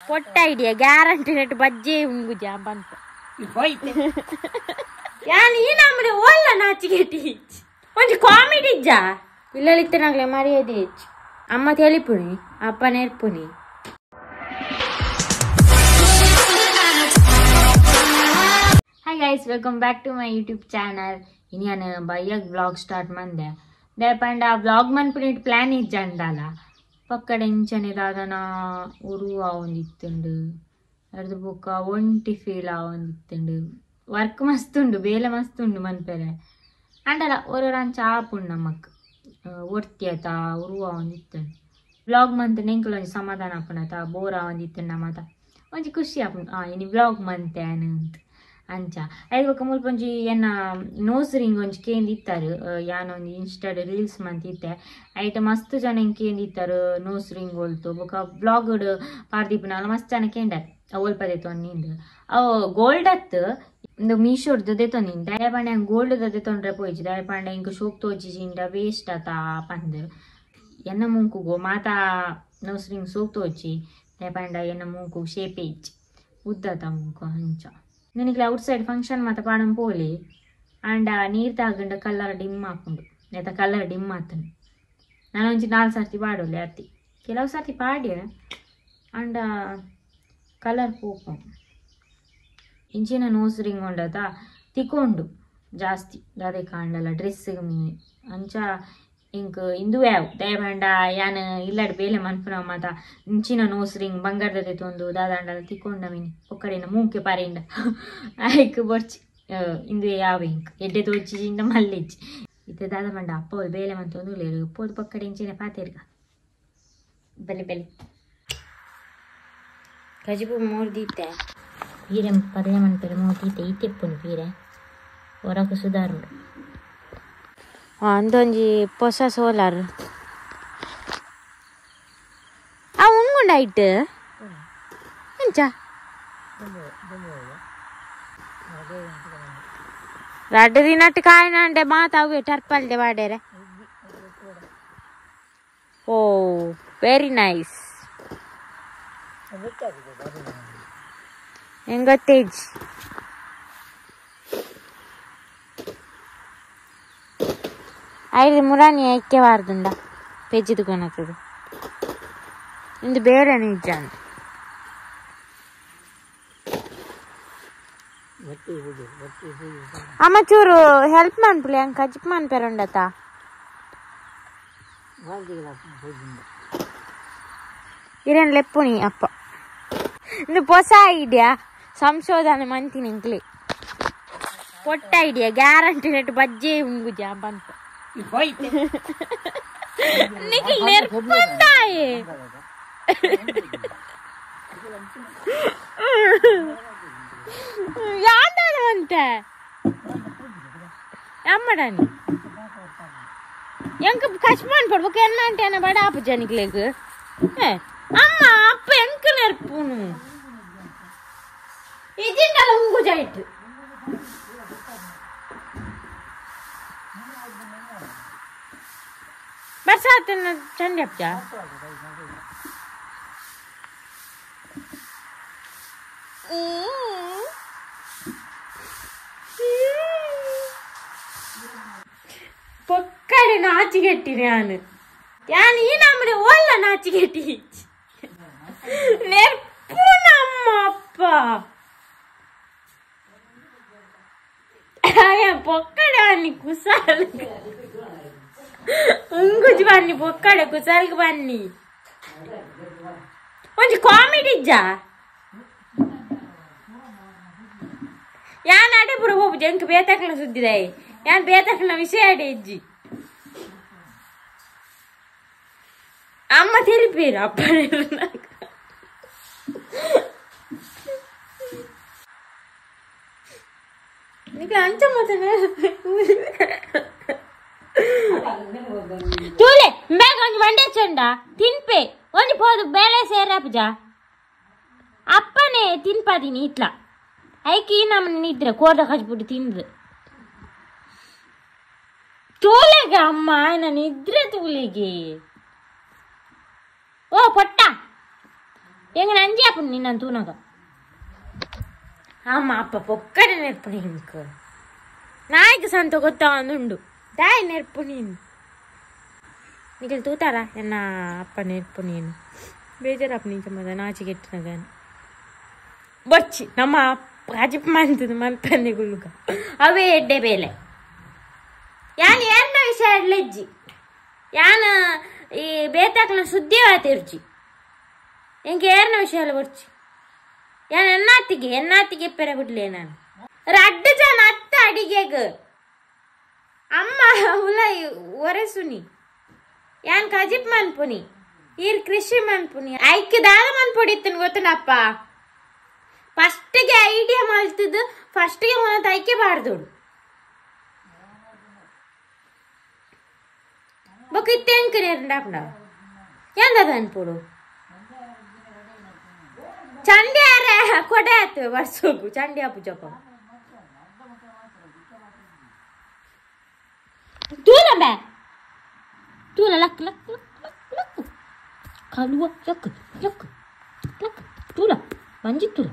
ಪೊಟ್ಟ idea guarantee ನೆಟ್ ಬಜ್ಜೆ ಉಂಗುಜಾ ಬಂತ ಯಾನ್ ಈ ನಮ್ಮನೆ ಓಲ್ಲ ನಾಚಿಗೆಟ್ಟಿ ಒಂಜಿ ಕಾಮಿಡಿ ಇಜ್ಜಾ ಇಲ್ಲಲಿತ್ತನಾಗ್ಲೆ ಮರ್ಯಾದೆ ಹೆಚ್ಚು ಅಮ್ಮ ತೆಲಿಪುಣಿ ಅಪ್ಪ ನೆರ್ಪುಣಿ. Hi guys, welcome back to my YouTube channel. ಇನ್ಯಾನ ಬಯ್ಯಾಗ ವ್ಲಾಗ್ ಸ್ಟಾರ್ಟ್ ಮಂದೆ ದೇಪಂಡ ವ್ಲಾಗ್ ಮನ್ಪುನಿಟ್ ಪ್ಲ್ಯಾನ್ ಇಜ್ಜಂಡಲ ಪಕ್ಕಡೆ ಇಂಚನೆ ದಾದನ ಉರು ಆವೊಂದಿತ್ತುಂಡು ಅರ್ಧ ಬೊಕ್ಕ ಒಂಟಿ ಫೀಲ್ ಆವೊಂದಿತ್ತುಂಡು ವರ್ಕ್ ಮಸ್ತುಂಡು ಬೇಲೆ ಮಸ್ತುಂಡು ಮನ್ಪೆರೆ ಅಂಡಲ ಒರೊರ ಅಂಚ ಆಪುಂಡು ನಮಕ್ ಒರ್ತಿ ಆತ ಉರು ಆವೊಂದಿತ್ತುಂಡು ವ್ಲಾಗ್ ಮಂತ್ ಎಂಕುಲು ಒಂಜಿ ಸಮಾಧಾನ ಆಪುಂಡತ ಬೋರ್ ಆವೊಂದಿತ್ತುಂಡು ನಮತ ಒಂಜಿ ಖುಷಿ ಆಪುಂಡು ಆ ಇನಿ ವ್ಲಾಗ್ ಮಂತೆ ಅಂತ ಅಂಚ ಐದು ಬೊಕ್ಕ ಮುಲ್ಪ ಒಂಜಿ ಎನ್ನ ನೋಸ್ ರಿಂಗ್ ಒಂಜಿ ಕೇಂದಿತ್ತಾರೆ ಯಾನ್ ಒಂಜಿ ಇನ್ಸ್ಟಾಡ್ ರೀಲ್ಸ್ ಮಂತಿತ್ತೆ ಐಟ ಮಸ್ತ್ ಜನ ಕೇಂದಿತ್ತಾರೆ ನೋಸ್ ರಿಂಗ್ ಒಲ್ತು ಬೊಕ್ಕ ವ್ಲಾಗ್ಡ್ ಪಾರ್ದೀಪನಾಲ ಮಸ್ತ್ ಜನ ಕೇಂಡಾರ್ ಒಲ್ಪ ದೆತೊಂದು ಅವು ಗೋಲ್ಡ್ ಅತ್ತು ಇಂದು ಮೀಶೋಡ್ದು ದೆತೊಂದಿನಿ ದಯಪಾಂಡೆ ಹಂಗೆ ಗೋಲ್ಡ್ ದೆತೊಂಡ್ರೆ ಪೋಯಿಜಿ ದಯಪಾಂಡೆ ಇಂಕ್ ಶೋಕ್ ತೋಜಿಜಿಂಡ ವೇಸ್ಟ್ ಆತ ಪಂದ್ ಎನ್ನ ಮೂಂಕುಗು ಮಾತಾ ನೋಸ್ ರಿಂಗ್ ಸೋಕ್ ತೋಜಿ ದಯಪಾಂಡ ಎನ್ನ ಮೂಂಕು ಶೇಪೇ ಇಜ್ಜಿ ಉದ್ದತ ಮೂಂಕು ಅಂಚ ನಿನಗೆ ಔಟ್ ಸೈಡ್ ಫಂಕ್ಷನ್ ಮಾತ ಪಾಡಂ ಪೋಲಿ ಆಂಡ ನೀರು ತಾಗಂಡ ಕಲ್ಲರ್ ಡಿಮ್ ಹಾಕೊಂಡು ಆಯ್ತಾ ಕಲ್ಲರ್ ಡಿಮ್ ಆತನು ನಾನು ಒಂಜಿ 4 ಸರ್ತಿ ಪಾಡೋಲೆ ಅತ್ತಿ ಕೆಲವು ಸರ್ತಿ ಪಾಡ್ಯ ಆಂಡ ಕಲರ್ ಪೋಪು ಇಂಚಿನ ನೋಸ್ ರಿಂಗ್ ಉಂಡತ ತಿಕೊಂಡು ಜಾಸ್ತಿ ದಾದೆ ಕಾಂಡಲ್ಲ ಡ್ರೆಸ್ಸಿಗೆ ಮೀ ಅಂಚ ಇಂಕ್ ಇಂದು ಯಾವು ದಯಬಂಡ ಯಾನ್ ಇಲ್ಲಡ್ ಬೇಲೆ ಮನ್ಪುನ ಮಾತ ಇಂಚಿನ ನೋಸ್ ರಿಂಗ್ ಬಂಗಾರದತೆ ತೊಂದು ದಾದಾಂಡಲ ತಿಕ್ಕೊಂಡ ಮೀನಿ ಒಕ್ಕಡೆನ ಮೂಂಕೆ ಪಾರಿಂಡ ಐಕ್ ಬೊರ್ಚಿ ಇಂದು ಯಾವ ಇಂಕ್ ಎಡ್ಡೆ ತೋಚಿಂಡ ಮಲ್ಲೆಜ್ಜಿ ಇತ್ತೆ ದಾದ ಬಂಡ ಅಪ್ಪ ಬೇಲೆ ಮಂತೊಂದು ಲೇರು ಪೋದು ಪಕ್ಕಡೆ ಇಂಚಿನ ಪಾತೆರ್ಗ ಬಲೆ ಬಲೆ ಕಜಿಪು ಮೂರ್ದಿತ್ತೆ ಪೀರೆ ಪಲ್ಯ ಮನ್ಪೆರೆ ಮೂರ್ದಿತ್ತೆ ಇತ್ತೆಪ್ಪುನು ಪೀರೆ ಹೊರಕು ಸುಧಾರುಂಡು ಅಂದೊಂಜಿ ಪೊಸ ಸೋಲಾರ್ ಆ ಉಂಗುಂಡಾಯ್ತು ಎಂಚ ರಡ್ಡು ದಿನಟ್ಟು ಕಾಯಿನಂಡೆ ಮಾತ ಅವೇ ಟರ್ಪಲ್ದೆ ವಾಡೇರೆ. ಓ ವೆರಿ ನೈಸ್ ಹೆಂಗ ತೇಜ್ ಐದು ಮುರಾನಿ ಐಕ್ಯ ವಾರದುಂಡ ಪೆಜ್ಜಿದು ಕೊನತದು ಇಂದು ಬೇರೆ ನಿಜ ಅಮ್ಮ ಚೂರು ಹೆಲ್ಪ್ ಮನ್ಪುಲೆ ಅಂಕ ಕಜಿಪ್ ಮನ್ಪೆರುಂಡತ ಇರೇನು ಲೆಪ್ಪುನಿ ಅಪ್ಪ ಇಂದು ಹೊಸ ಐಡಿಯಾ ಸಂಶೋಧನೆ ಮಂತಿನಿ ಇಂಕ್ಲಿ ಪೊಟ್ಟ ಐಡಿಯಾ ಗ್ಯಾರಂಟಿ ನೆಟ್ ಬಜ್ಜೆ ಉಂಗುಜಾ ಬಂತ ನಿಖಿಲ್ ನೆರ್ಪುಂದಾಯೆ ಯಾವ್ದಾನ ಅಮ್ಮಡಾನಿ ಎಂಕ ಕಚ್ಮಾನ್ ಪಡ್ಬೇಕು ಎನ್ನ అంటే ಬಡ ಆಪು ಜನಿಕ್ಲೇಗ್ ಅಮ್ಮ ಅಪ್ಪ ಎಂಕ ನೆರ್ಪುನು ಇದಿಂಡಲ ಉಂಗುಜಾಯ್ತು ಬರ್ಸಾತ ಚಂಡಿ ಅಪ್ಪ ಪೊಕ್ಕಡೆ ನಾಚಿಗೆಟ್ಟಿ ನಾನು ಯಾನ್ ಈ ನಮ್ಮನೆ ಓಲ್ಲ ನಾಚಿಗೆಟ್ಟಿ ನೆರ್ಪು ನಮ್ಮ ಅಪ್ಪ ಪೊಕ್ಕಡೆ ಬನ್ನಿ ಕುಸಾಲ್ ಉಂಗುಜಿ ಬನ್ನಿ ಪೊಕ್ಕಡೆ ಕುಸಾಲ್ಗೆ ಬನ್ನಿ ಒಂಜಿ ಕಾಮಿಡಿ ಇಜ್ಜಾ ಯಾನ್ ಅಡೆ ಪುರ ಹೋಗು ಜಂಕ್ ಬೇತಕ್ನ ಸುದ್ದಿದಾಯಿ ಯಾನ್ ಬೇತಕ್ನ ವಿಷಯ ಅಡೆ ಇಜ್ಜಿ ಅಮ್ಮ ತೆರಿಪೇರು ಅಪ್ಪ ನಿಕ ಅಂಚ ಮಾತನೆ ತೂಲೆ ಬೇಗ ಒಂಜಿ ಮಂಡೆ ಚೆಂಡ ತಿನ್ಪೆ ಒಂಜಿ ಪೋದು ಬೇಳೆ ಸೇರಪುಜ ಅಪ್ಪನೇ ತಿನ್ಪಾದೀನಿ ಇತ್ಲ ಐಕಿ ನಮ್ಮನೆ ನಿದ್ರೆ ಕೋರ್ದ ಕಚ್ಬಿಟ್ಟು ತಿಂದು ತೂಲೆಗೆ ಅಮ್ಮ ನಾನು ನಿದ್ರೆ ತೂಲೆಗೆ ಓ ಪೊಟ್ಟ ಎಂಗ ನಂಜಿ ಅಪ್ಪು ನಿನ್ನ ತೂನಗ ಅಮ್ಮ ಅಪ್ಪ ಪೊಕ್ಕಡೆ ನೆರ್ಪುನಿ ಇಂಕ ನಾಯ್ಕ ಸಂತ ಗೊತ್ತಾಂದುಂಡು ದಾಯಿ ನೆರ್ಪು ನೀನು ನಿಖಲ್ ತೂತಾರ ಎನ್ನ ಅಪ್ಪ ನೆರ್ಪು ನೀನು ಬೇಜಾರಪ್ಪ ನಿಂಚ ಮದ ನಾಚಿಗೆಟ್ಟಿನಗ ಬೊಚ್ಚಿ ನಮ್ಮ ಅಜಿಪ್ ಮಂತದ ಮಲ್ಪಂದೆ ಗುಳ್ಳುಗ ಅವೇ ಎಡ್ಡೆ ಬೇಲೆ ಯಾನ್ ಏನ ವಿಷಯ ಲೆಜ್ಜಿ ಯಾನ್ ಈ ಬೇತಾಕ್ನ ಸುದ್ದಿ ಆತಿರ್ಜಿ ಎಂಕೆ ಏರ್ನ ವಿಷಯ ಎಲ್ಲ ಬೊರ್ಚಿ ಯಾನ್ ಎನ್ನಾತಿಗೆ ಎನ್ನಾತಿಗೆ ಪೆರೆ ಬಿಡ್ಲೆ ನಾನು ರಡ್ಡು ಜನ ಅತ್ತ ಅಡಿಗೆಗ್ ಅಮ್ಮ ಹುಲ ಒರೆಸುನಿ ಯಾನ್ ಕಜಿಪ್ ಮನ್ಪುನಿ ಈರ್ ಕೃಷಿ ಮನ್ಪುನಿ ಐಕ್ ದಾದ ಮನ್ಪೊಡಿತ್ತನ್ ಗೊತ್ತನಪ್ಪ ಫಸ್ಟ್ಗೆ ಐಡಿಯಾ ಮಾಡ್ತಿದ್ದು ಫಸ್ಟ್ಗೆ ಒಂದೊಂದು ಐಕೆ ಬಾರ್ದು ಬೊಕ್ಕ ಇತ್ತೆ ಎಂಕ ನೇರಂಡಾಪುಂಡ ಎಂದದ ಅನ್ಪೋಡು ಚಂಡಿ ಆರೆ ಕೊಡೆ ಆತು ವರ್ಷೋಗು ಚಂಡಿ ಆಪು ಜಪ ತೂಲ ಬೇ ತೂಲ ಲಕ್ ಲಕ್ ಲಕ್ ಲಕ್ ಕಲುವ ಲಕ್ ಲಕ್ ಲಕ್ ತೂಲ ಮಂಜಿ ತೂಲ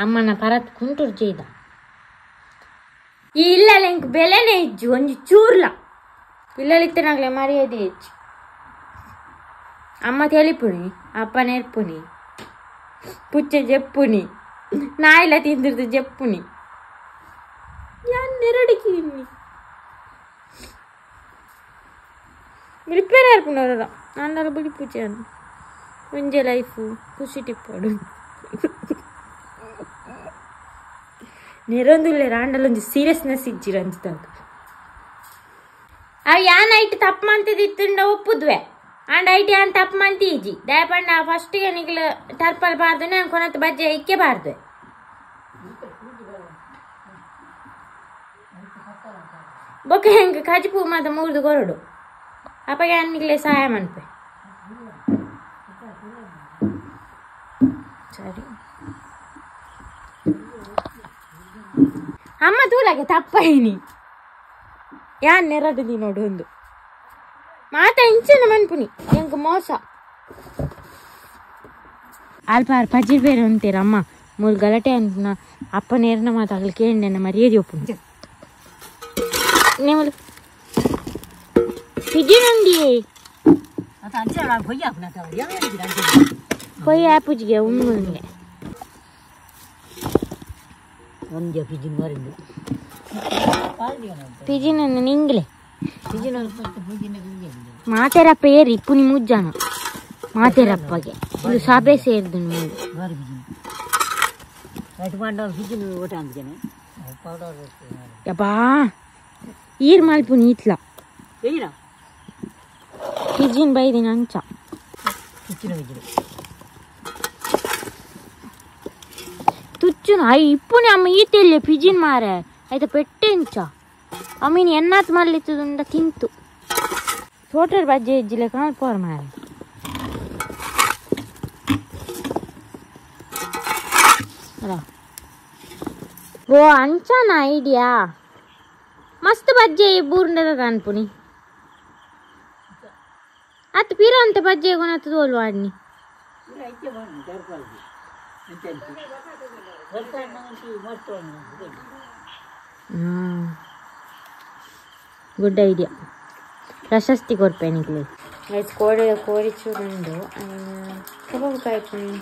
ಅಮ್ಮನ ಪರತ್ ಕುಂಟುರ್ ಜೇದ ಈ ಇಲ್ಲಲ್ಲ ಇಂಕ್ ಬೆಲೆನೇ ಇಜ್ಜು ಒಂಜಿ ಚೂರ್ಲ ಇಲ್ಲಲಿತ್ತನಾಗ್ಲೆ ಮರ್ಯಾದೆ ಇಜ್ಜು ಅಮ್ಮ ತೆಲಿಪುಣಿ ಅಪ್ಪ ನೆರ್ಪುನಿ ಪುಚ್ಚೆ ಜೆಪ್ಪುನಿ ನಾಯಿಲ ತಿಂದಿರ್ದು ಜೆಪ್ಪುನಿ ಯಾನ್ ನೆರಡಿకి ತಿನ್ನಿ ರಿಪೇರ್ ಆರ್ಪುನವರ ನಾನಲ್ಲ ಬುಡಿ ಪೂಜೆ ಒಂಜೆ ಲೈಫು ಖುಷಿ ಟಿಪ್ಪಡು ನೆರೊಂದುಲ್ಲೆ ರಾಂಡಲೊಂಜಿ ಸೀರಿಯಸ್ನೆಸ್ ಇಜ್ಜಿರಂಜಿದಂಗ ಅವು ಯಾನ್ ಐಟ್ ತಪ್ಪು ಮಂತಿದ್ದಿತ್ತುಂಡ ಒಪ್ಪುದ್ವೆ ಅಂಡ್ ಐಟ್ ಯಾನ್ ತಪ್ಪು ಮಂತಿ ಇಜ್ಜಿ ದಯಪಂಡ ಫಸ್ಟಿಗೆ ನಿಗ್ಲ ಟರ್ಪಲ್ ಬಾರ್ದು ನಾನು ಕೊನತ್ ಬಜ್ಜೆ ಇಕ್ಕೆ ಬಾರ್ದು ಬೊಕ್ಕ ಹೆಂಗೆ ಕಜಿಪು ಮಾತ ಮುಗಿದು ಕೊರಡು ಅಪ್ಪಗೆ ಅನ್ನಿಗ್ಲೆ ಸಹಾಯ ಮನ್ಪೆ ಸರಿ ಅಮ್ಮ ತೂಲಾಗೆ ತಪ್ಪೈನಿ ಯಾನ್ ನೆರಡು ನೋಡು ಒಂದು ಮಾತ ಇಂಚನ ಮನ್ಪುನಿ ಎಂಕ್ ಮೋಸ ಅಲ್ಪ ಪಜಿರ್ ಬೇರೆ ಅಂತೀರ ಅಮ್ಮ ಮೂರು ಗಲಾಟೆ ಅನ್ಪುನ ಅಪ್ಪ ನೇರನ ಮಾತಾಗ್ಲಿ ಕೇಂಡೆನ ಮರ್ಯಾದೆ ಒಪ್ಪುನಿ ನೇಮಲು ಪಿಜಿನಂಡಿ ಪೊಯ್ಯ ಆಪುಜಿಗೆ ಉಂಗುಂಗೆ ಪಿಜಿನ ನಿಂಗ್ಲೆ ಮಾತೆರಪ್ಪ ಏರಿ ಇಪ್ಪುನಿ ಮುಜ್ಜಾನ ಮಾತೆರಪ್ಪಗೆ ಇದು ಸಭೆ ಸೇರಿದು ನೋಡಿ ಯಬ್ಬಾ ಈರ್ ಮಲ್ಪುನಿ ಇತ್ಲ ಪಿಜಿನ್ ಬೈದಿನ ಅಂಚ ತುಚ್ಚುನ ಅಯ್ಯ ಇಪ್ಪುನಿ ಅಮ್ಮ ಈತೆಲ್ಲೆ ಪಿಜಿನ್ ಮಾರೆ ಆಯ್ತಾ ಪೆಟ್ಟೆ ಇಂಚ ಅಮ್ಮಿನ ಎನ್ನಾತ್ ಮಲ್ಲಿತ್ತುಂಡ ತಿಂತು ತೋಟದ ಬಜ್ಜೆ ಇಜ್ಜಿಲೆ ಕಾಣ್ಪೋರ್ ಮಾರೆ ಅಲ್ಲ ಓ ಅಂಚನ ಐಡಿಯಾ ಮಸ್ತ್ ಬಜ್ಜೆ ಬೂರ್ಂಡದ ಅನ್ಪುನಿ ಅತ್ ಪಿರ ಅಂತ ಬಜ್ಜೆ ಕೊನತ್ತು ತೋಲು ಆಡ್ನಿ ಗುಡ್ ಐಡಿಯಾ ಪ್ರಶಸ್ತಿ ಕೊರ್ಪೆ ನಿಕ್ಲೆ ಗೈಸ್ ಕೋಡಿ ಕೋಡಿ ಚೂರುಂಡು ಕಬಾಬ್ ಕಾಯ್ಪುನಿ